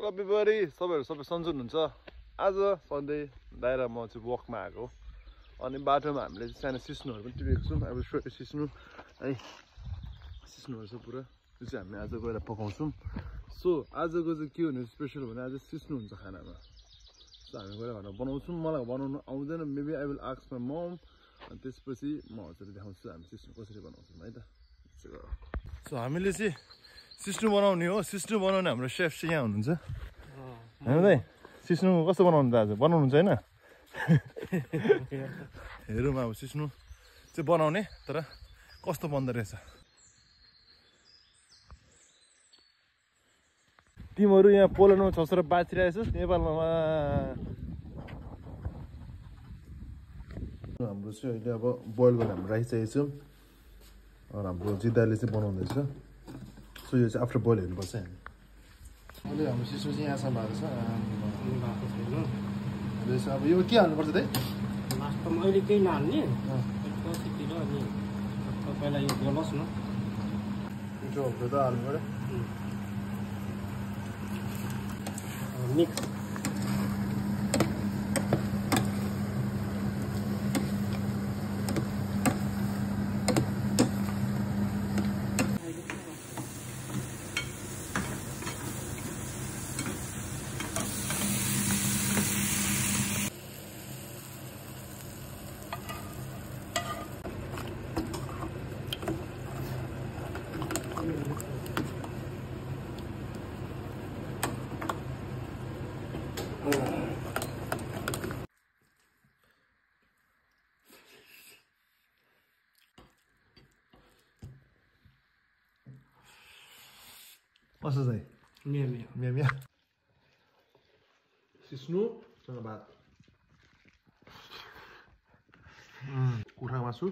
रविवारी सबैहरू सबै सन्चै हुनुहुन्छ। आज सन्डे दाइरा म चाहिँ वकमा आएको अनि बाटोमा हामीले सानो सिस्नुहरू पनि टिपेको छौँ। अब सिस्नु है सिस्नुहरू छ पुरा, त्यो चाहिँ हामी आज गएर पकाउँछौँ। सो आजको चाहिँ के हुने स्पेसल भने आज सिस्नु हुन्छ खानामा। सो हामी गएर भनेर बनाउँछौँ। मलाई बनाउनु आउँदैन, maybe I will ask my mom, अनि त्यसपछि म हजुरले देखाउँछु हामी सिस्नु कसरी बनाउँछौँ है त। सो हामीले चाहिँ सिस्नु बनाउने हो। सिस्नु बनाउने हाम्रो सेफ चाहिँ यहाँ हुनुहुन्छ होइन दाइ? सिस्नु कस्तो बनाउनु त आज बनाउनुहुन्छ होइन? हेरौँ अब सिस्नु चाहिँ बनाउने, तर कस्तो बन्दो रहेछ। तिमीहरू यहाँ पोल्यान्डमा छस् र बाँचिरहेछस्, नेपालमा हाम्रो चाहिँ अहिले अब बोइल गरेर हाम्रो राइस चाहिएको छ। हाम्रो जिद्दाले चाहिँ बनाउँदैछ। सो यो चाहिँ आफ्टर बोइल हेर्नुपर्छ हामी। अहिले हाम्रो सिस्नु चाहिँ यहाँसम्म भएको छ। अब यो के हाल्नुपर्छ त्यही लास्टमा अहिले केही नहाल्ने पछितिर अनि तपाईँलाई यो बोलोस् न। मिठो हुन्छ त हाल्नु पऱ्यो। मिक्स कस्तो चाहिँ मिया मिया मिया मिया सिस्नुसँग भात, कुखुरा मासु,